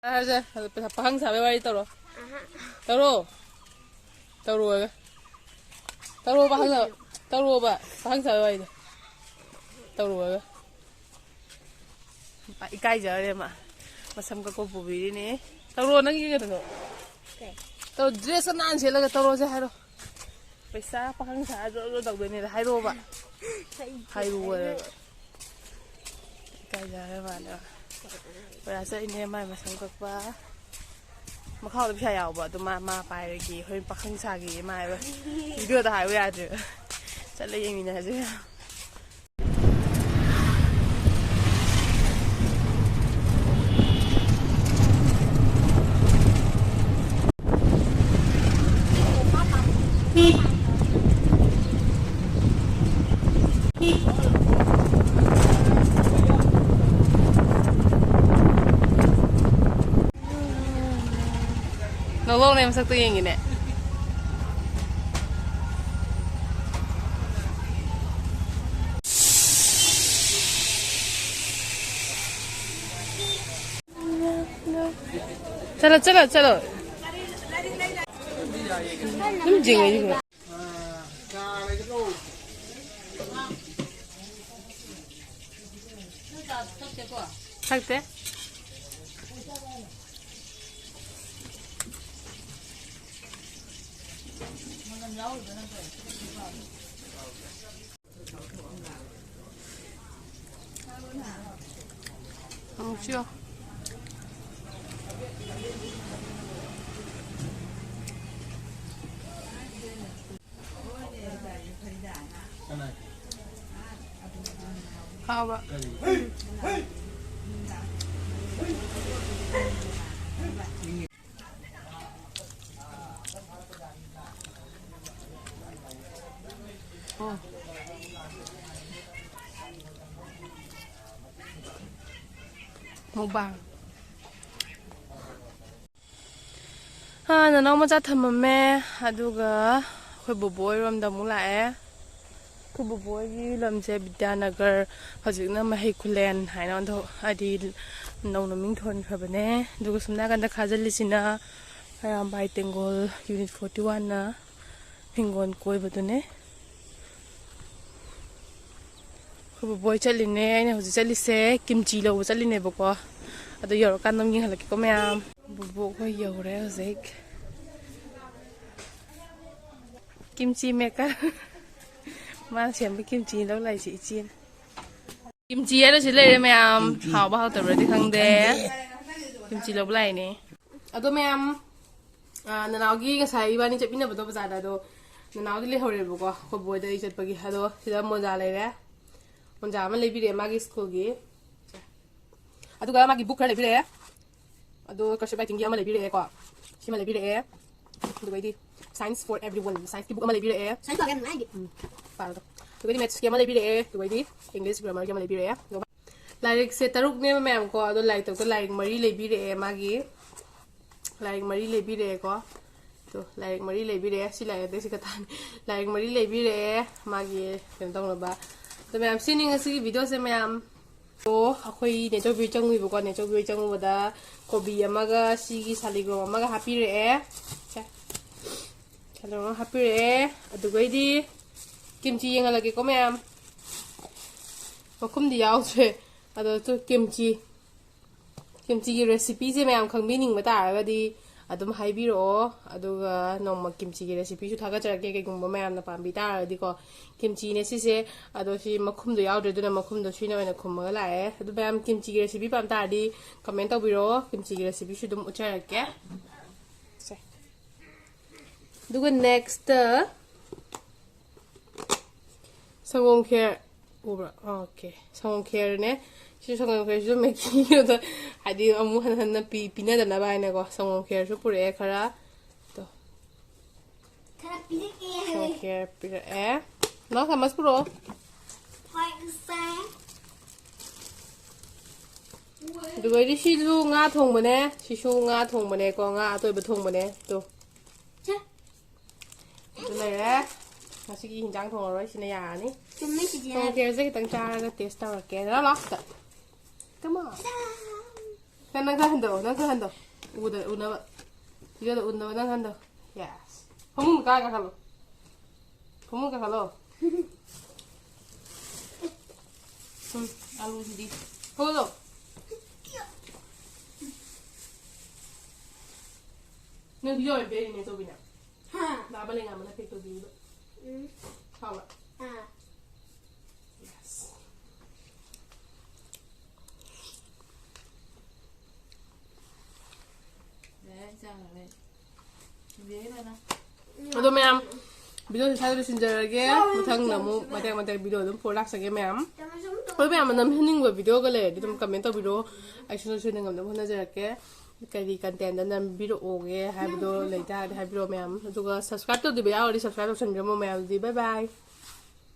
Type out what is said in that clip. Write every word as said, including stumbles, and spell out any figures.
ꯍꯥꯏꯔꯁꯦ, ꯑꯗꯨ ꯄꯩꯁꯥ ꯄꯥꯈꯪ ꯁꯥꯕꯩ ꯋꯥꯔꯤ ꯇꯧꯔꯣ꯫ ꯇꯧꯔꯣ꯫ ꯇꯧꯔꯣꯒ꯫ ꯇꯧꯔꯣꯕ, ꯍꯪꯉꯣ꯫ ꯇꯧꯔꯣꯕ, ꯄꯥꯈꯪ ꯁꯥꯕꯩ ꯋꯥꯔꯤꯗꯣ꯫ ꯇꯧꯔꯣꯒ꯫ ꯏꯀꯥꯏꯖꯔꯦ ꯃꯥ꯫ ꯃꯁꯝ ꯀꯛꯄ ꯄꯨꯕꯤꯔꯤꯅꯦ꯫ ꯇꯧꯔꯣ, ꯅꯪꯒꯤ ꯀꯩꯅꯣꯗꯣ꯫ ꯀꯩ? ꯇꯧꯔꯣ, dress ꯀ ꯅꯥꯟꯅ ꯁꯦꯠꯂꯒ ꯇꯧꯔꯣꯁꯦ ꯍꯥꯏꯔꯣ꯫ ꯄꯩꯁꯥ ꯄꯥꯈꯪ ꯁꯥ ꯖꯣ ꯖꯣ ꯇꯧꯗꯣꯏꯅꯦ ꯍꯥꯏꯔꯣꯕ꯫ ꯍꯥꯏꯔꯨꯑꯣ꯫ ꯏꯀꯥꯏꯖꯔꯦ ꯃꯥꯅꯦ꯫ ꯄꯩꯁꯥ ꯆꯠꯂꯤꯅꯦ ꯃꯥꯏ ꯃꯁꯝ ꯀꯛꯄ꯫ ꯃꯈꯥꯗ ꯄꯩꯁꯥ ꯌꯥꯎꯕ ꯑꯗꯨ ꯃꯥ, ꯃꯥ ꯄꯥꯏꯔꯒꯦ꯫ ꯍꯣꯔꯦꯟ ꯄꯥꯈꯪ ꯁꯥꯒꯦ ꯃꯥ ꯍꯥꯏꯕ꯫ Video ꯗ ꯍꯥꯏꯕ ꯌꯥꯗ꯭ꯔꯦꯕ꯫ ꯆꯠꯂ ꯌꯦꯡꯃꯤꯟꯅꯔꯁꯦ꯫ ꯅꯣꯛꯂꯛꯅꯦ ꯃꯁꯛꯇꯣ ꯌꯦꯡꯒꯦꯅꯦ꯫ ꯆꯠꯂꯣ, ꯆꯠꯂꯣ, ꯆꯠꯂꯣ꯫ ꯑꯗꯨꯝ ꯌꯦꯡꯉꯣ, ꯌꯦꯡꯉꯣ꯫ ꯊꯛꯇꯦ꯫ ꯑꯃꯨꯛꯁꯨ ꯌꯣ꯫ ꯍꯥꯎꯕ꯫ ꯑꯣ꯫ ꯃꯨꯛꯕꯥꯡ꯫ ꯑꯥ, ꯅꯅꯥꯎ ꯃꯆꯥ ꯊꯝꯃꯝꯃꯦ, ꯑꯗꯨꯒ ꯑꯩꯈꯣꯏ ꯕꯣꯕꯣ ꯍꯣꯏꯔꯣꯝꯗ ꯑꯃꯨꯛ ꯂꯥꯛꯑꯦ꯫ ꯑꯩꯈꯣꯏ ꯕꯣꯕꯣꯏꯒꯤ ꯂꯝꯁꯦ ꯕꯤꯗ꯭ꯌꯥꯅꯒꯔ, ꯍꯧꯖꯤꯛꯅ ꯃꯍꯩ ꯈꯨꯂꯦꯟ ꯍꯥꯏꯅ ꯑꯣꯟꯊꯣꯛ, ꯍꯥꯏꯗꯤ ꯅꯧꯅ ꯃꯤꯡ ꯊꯣꯟꯈ꯭ꯔꯕꯅꯦ꯫ ꯑꯗꯨꯒ ꯁꯨꯝ ꯅꯥꯀꯟꯗ ꯈꯥꯖꯤꯜꯂꯤꯁꯤꯅ ꯈꯔꯥꯝꯕꯥꯏ ꯇꯦꯡꯒꯣꯜ ꯌꯨꯅꯤꯠ ꯐꯣꯔꯇꯤ ꯋꯥꯟꯅ ꯍꯤꯡꯒꯣꯜ ꯀꯣꯏꯕꯗꯨꯅꯦ꯫ ꯑꯩꯈꯣꯏ ꯕꯣꯕꯣꯏ ꯆꯠꯂꯤꯅꯦ꯫ ꯑꯩꯅ ꯍꯧꯖꯤꯛ ꯆꯠꯂꯤꯁꯦ ꯀꯤꯝꯆꯤ ꯂꯧꯕ ꯆꯠꯂꯤꯅꯦꯕꯀꯣ꯫ ꯑꯗꯨ ꯌꯧꯔꯀꯥꯟꯗ ꯑꯃꯨꯛ ꯌꯦꯡꯍꯜꯂꯛꯀꯦꯀꯣ ꯃꯌꯥꯝ꯫ ꯕꯣꯕꯣꯛ ꯍꯣꯏ ꯌꯧꯔꯦ ꯍꯧꯖꯤꯛ꯫ Kimchi maker. ꯃꯥꯅ ꯁꯦꯝꯕ ꯀꯤꯝꯆꯤ ꯂꯧ ꯂꯥꯛꯏꯁꯦ ꯏꯆꯦꯅ꯫ ꯀꯤꯝꯆꯤ ꯍꯥꯏꯅ ꯁꯤ ꯂꯩꯔꯦ ꯃꯌꯥꯝ꯫ ꯍꯥꯎꯕ ꯍꯥꯎꯇꯕ꯭ꯔꯗꯤ ꯈꯪꯗꯦ꯫ ꯀꯤꯝꯆꯤ ꯂꯧꯕ ꯂꯥꯛꯏꯅꯦ꯫ ꯑꯗꯣ ꯃꯌꯥꯝ, ꯑ, ꯅꯅꯥꯎꯒꯤ ꯉꯁꯥꯏ ꯏꯕꯥꯅꯤ ꯆꯠꯃꯤꯟꯅꯕꯗꯣ ꯕꯖꯥꯔꯗ, ꯑꯗꯣ ꯅꯅꯥꯎꯗꯤ ꯂꯩꯍꯧꯔꯦꯕꯀꯣ, ꯑꯩꯈꯣꯏ ꯕꯣꯏꯗ ꯑꯩ ꯆꯠꯄꯒꯤ꯫ ꯑꯗꯣ ꯁꯤꯗ ꯃꯣꯖꯥ ꯂꯩꯔꯦ꯫ ꯃꯣꯖꯥ ꯑꯃ ꯂꯩꯕꯤꯔꯛꯑꯦ ꯃꯥꯒꯤ ꯁ꯭ꯀꯨꯜꯒꯤ꯫ ꯑꯗꯨꯒ ꯃꯥꯒꯤ ꯕꯨꯛ ꯈꯔ ꯂꯩꯕꯤꯔꯛꯑꯦ꯫ ꯑꯗꯣ ꯀꯔꯁꯤꯞ ꯔꯥꯏꯇꯤꯡꯒꯤ ꯑꯃ ꯂꯩꯕꯤꯔꯛꯑꯦꯀꯣ꯫ ꯁꯤꯃ ꯂꯩꯕꯤꯔꯛꯑꯦ꯫ ꯑꯗꯨꯒꯩꯗꯤ Science for Everyone, ꯁꯥꯏꯟꯁꯀꯤ ꯕꯨꯛ ꯑꯃ ꯂꯩꯕꯤꯔꯛꯑꯦ꯫ ꯁꯥꯏꯟꯁ ꯄꯥꯕ ꯌꯥꯝ ꯅꯨꯡꯉꯥꯏ ꯑꯩꯗꯤ꯫ ꯎꯝ, ꯄꯥꯔꯣ ꯑꯗꯣ꯫ ꯑꯗꯨꯒꯩꯗꯤ ꯃꯦꯠꯁꯀꯤ ꯑꯃ ꯂꯩꯕꯤꯔꯛꯑꯦ꯫ ꯑꯗꯨꯒꯩꯗꯤ ꯏꯪꯂꯤꯁ ꯒ꯭ꯔꯥꯃꯔꯒꯤ ꯑꯃ ꯂꯩꯕꯤꯔꯛꯑꯦ꯫ ꯑꯗꯨꯒ ꯂꯥꯏꯔꯤꯛꯁꯦ ꯇꯔꯨꯛꯅꯦꯕ ꯃꯌꯥꯝ ꯀꯣ꯫ ꯑꯗꯣ ꯂꯥꯏꯔꯤꯛ ꯇꯔꯨꯛꯇ ꯂꯥꯏꯔꯤꯛ ꯃꯔꯤ ꯂꯩꯕꯤꯔꯛꯑꯦ ꯃꯥꯒꯤ꯫ ꯂꯥꯏꯔꯤꯛ ꯃꯔꯤ ꯂꯩꯕꯤꯔꯛꯑꯦꯀꯣ꯫ ꯑꯗꯣ ꯂꯥꯏꯔꯤꯛ ꯃꯔꯤ ꯂꯩꯕꯤꯔꯛꯑꯦ꯫ ꯁꯤ ꯂꯥꯏꯔꯤꯛ ꯑꯇꯩꯁꯤ ꯈꯛꯇꯅꯤ꯫ ꯂꯥꯏꯔꯤꯛ ꯃꯔꯤ ꯂꯩꯕꯤꯔꯛꯑꯦ ꯃꯥꯒꯤ ꯀꯩꯅꯣ ꯇꯧꯅꯕ꯫ ꯑꯗꯣ ꯃꯌꯥꯝ, ꯁꯤꯅꯤ ꯉꯁꯤꯒꯤ ꯚꯤꯗꯤꯑꯣꯁꯦ ꯃꯌꯥꯝ꯫ ꯑꯣ, ꯑꯩꯈꯣꯏ ꯅꯦꯆꯧꯕꯤ ꯍꯣꯏ ꯆꯪꯉꯨꯏꯕꯀꯣ꯫ ꯅꯦꯆꯧꯕꯤ ꯍꯣꯏ ꯆꯪꯉꯨꯕꯗ ꯀꯣꯕꯤ ꯑꯃꯒ ꯁꯤꯒꯤ ꯁꯥꯂꯤꯒ꯭ꯔꯣꯝ ꯑꯃꯒ ꯍꯥꯞꯄꯤꯔꯛꯑꯦ꯫ ꯁꯦ꯫ ꯁꯥꯂꯤꯒ꯭ꯔꯣꯝ ꯍꯥꯞꯄꯤꯔꯛꯑꯦ꯫ ꯑꯗꯨꯒꯩꯗꯤ ꯀꯤꯝꯆꯤ ꯌꯦꯡꯍꯜꯂꯛꯀꯦꯀꯣ ꯃꯌꯥꯝ꯫ ꯃꯈꯨꯝꯗꯤ ꯌꯥꯎꯗ꯭ꯔꯦ꯫ ꯑꯗꯣ ꯇꯨ ꯀꯤꯝꯆꯤ, ꯀꯤꯝꯆꯤꯒꯤ ꯔꯦꯁꯤꯄꯤꯁꯦ ꯃꯌꯥꯝ ꯈꯪꯕꯤꯅꯤꯡꯕ ꯇꯥꯔꯒꯗꯤ ꯑꯗꯨꯝ ꯍꯥꯏꯕꯤꯔꯛꯑꯣ꯫ ꯑꯗꯨꯒ ꯅꯣꯡꯃ ꯀꯤꯝꯆꯤꯒꯤ ꯔꯦꯁꯤꯄꯤꯁꯨ ꯊꯥꯒꯠꯆꯔꯛꯀꯦ, ꯀꯩꯒꯨꯝꯕ ꯃꯌꯥꯝꯅ ꯄꯥꯝꯕꯤ ꯇꯥꯔꯒꯗꯤꯀꯣ꯫ ꯀꯤꯝꯆꯤꯅꯦ ꯁꯤꯁꯦ꯫ ꯑꯗꯣ ꯁꯤ ꯃꯈꯨꯝꯗꯣ ꯌꯥꯎꯗ꯭ꯔꯦ, ꯑꯗꯨꯅ ꯃꯈꯨꯝꯗꯣ ꯁꯤꯅ ꯑꯣꯏꯅ ꯈꯨꯝꯃꯒ ꯂꯥꯛꯑꯦ꯫ ꯑꯗꯨ ꯃꯌꯥꯝ ꯀꯤꯝꯆꯤꯒꯤ ꯔꯦꯁꯤꯄꯤ ꯄꯥꯝ ꯇꯥꯔꯗꯤ ꯀꯃꯦꯟ ꯇꯧꯕꯤꯔꯛꯑꯣ, ꯀꯤꯝꯆꯤꯒꯤ ꯔꯦꯁꯤꯄꯤꯁꯨ ꯑꯗꯨꯝ ꯎꯠꯆꯔꯛꯀꯦ꯫ ꯁꯦ꯫ ꯑꯗꯨꯒ ꯅꯦꯛꯁꯇ ꯁꯪꯒꯣꯝ ꯈꯦꯔ ꯎꯕ꯭ꯔꯥ? ꯑꯣꯀꯦ, ꯁꯪꯒꯣꯝ ꯈꯦꯔꯅꯦ꯫ ꯁꯤ ꯁꯪꯒꯣꯝ ꯈꯦꯔꯁꯤꯁꯨ ꯃꯦꯒꯤꯗ ꯍꯥꯏꯗꯤ ꯑꯃꯨꯛ ꯍꯟꯅ ꯍꯟꯅ ꯄꯤ-, ꯄꯤꯅꯗꯅꯕ ꯍꯥꯏꯅꯀꯣ, ꯁꯪꯒꯣꯝ ꯈꯦꯔꯁꯨ ꯄꯨꯔꯛꯑꯦ ꯈꯔ꯫ ꯇꯣ꯫ ꯈꯔ ꯄꯤꯔꯛꯑꯦ꯫ ꯁꯪꯒꯣꯝ ꯈꯦꯔ ꯄꯤꯔꯛꯑꯦ꯫ ꯅꯪ ꯆꯥꯃꯁ ꯄꯨꯔꯛꯑꯣ꯫ ꯍꯣꯏ, ꯉꯁꯥꯏ꯫ ꯑꯗꯨꯒꯩꯗꯤ ꯁꯤꯁꯨ ꯉꯥ ꯊꯣꯡꯕꯅꯦ, ꯁꯤꯁꯨ ꯉꯥ ꯊꯣꯡꯕꯅꯦꯀꯣ, ꯉꯥ ꯑꯇꯣꯏꯕ ꯊꯣꯡꯕꯅꯦ꯫ ꯇꯣ꯫ ꯁꯦ꯫ ꯑꯗꯨ ꯂꯩꯔꯦ꯫ ꯉꯁꯤꯒꯤ ꯍꯤꯟꯖꯥꯡ ꯊꯣꯡꯉꯔꯣꯏ, ꯁꯤꯅ ꯌꯥꯔꯅꯤ꯫ ꯆꯨꯝꯃꯤ ꯆꯤꯆꯦ꯫ ꯊꯣꯡ ꯈꯦꯔꯁꯦ ꯈꯤꯇꯪ ꯆꯥꯔꯒ ꯇꯦꯁ ꯇꯧꯔꯛꯀꯦ꯫ ꯂꯥꯛꯑꯣ, ꯂꯥꯛꯑꯣ, ꯁꯤꯗ꯫ Come on. ꯅꯪ, ꯅꯪ ꯈꯔ ꯍꯟꯗꯧ, ꯅꯪ ꯈꯔ ꯍꯟꯗꯧ꯫ ꯎꯗ-, ꯎꯅꯕ꯫ ꯚꯤꯗꯤꯑꯣꯗ ꯎꯅꯕ ꯅꯪ ꯍꯟꯗꯧ꯫ Yes. ꯐꯃꯨꯡ ꯀꯥ ꯀꯥꯈꯠꯂꯣ꯫ ꯐꯃꯨꯡ ꯀꯥꯈꯠꯂꯣ꯫ ꯎꯝ, ꯑꯂꯨꯁꯤꯗꯤ꯫ ꯍꯧꯒꯠꯂꯣ꯫ ꯅꯪ ꯚꯤꯗꯤꯑꯣ ꯑꯣꯏꯅ ꯄꯤꯔꯤꯅꯦ, ꯇꯣꯕꯤꯅ꯫ ꯍꯥ꯫ ꯂꯥꯕ ꯂꯩꯉꯥꯝꯕꯅ ꯄꯦꯛ ꯇꯧꯕꯤꯔꯤꯕ꯫ ꯎꯝ꯫ ꯍꯥꯎꯕ꯭ꯔꯥ? ꯑꯥ꯫ Yes. ꯑꯗꯣ ꯃꯌꯥꯝ, ꯚꯤꯗꯤꯑꯣꯁꯦ ꯁ꯭ꯋꯥꯏꯗ ꯂꯣꯏꯁꯤꯟꯖꯔꯒꯦ꯫ ꯃꯊꯪꯗ ꯑꯃꯨꯛ ꯃꯇꯦꯛ ꯃꯇꯦꯛ ꯚꯤꯗꯤꯑꯣ ꯑꯗꯨꯝ ꯄꯨꯔ ꯂꯥꯛꯆꯒꯦ ꯃꯌꯥꯝ꯫ ꯑꯩꯈꯣꯏ ꯃꯌꯥꯝꯅ ꯅꯝꯍꯟꯅꯤꯡꯕ ꯚꯤꯗꯤꯑꯣꯒ ꯂꯩꯔꯗꯤ ꯑꯗꯨꯝ ꯀꯃꯦꯟ ꯇꯧꯕꯤꯔꯛꯑꯣ꯫ ꯑꯩꯁꯨ ꯁꯣꯏꯗꯅ ꯉꯝꯅꯕ ꯍꯣꯠꯅꯖꯔꯛꯀꯦ꯫ ꯀꯔꯤ ꯀꯟꯇꯦꯟꯗ ꯅꯝꯕꯤꯔꯛꯑꯣꯒꯦ ꯍꯥꯏꯕꯗꯣ ꯂꯩꯇꯥꯔꯗꯤ ꯍꯥꯏꯕꯤꯔꯛꯑꯣ ꯃꯌꯥꯝ꯫ ꯑꯗꯨꯒ ꯁꯕꯁꯀ꯭ꯔꯥꯏꯕ ꯇꯧꯗꯕ ꯌꯥꯎꯔꯗꯤ ꯁꯕꯁꯀ꯭ꯔꯥꯏꯕ ꯇꯧꯁꯟꯕꯤꯔꯝꯃꯣ ꯃꯌꯥꯝ꯫ ꯑꯗꯨꯗꯤ bye bye꯫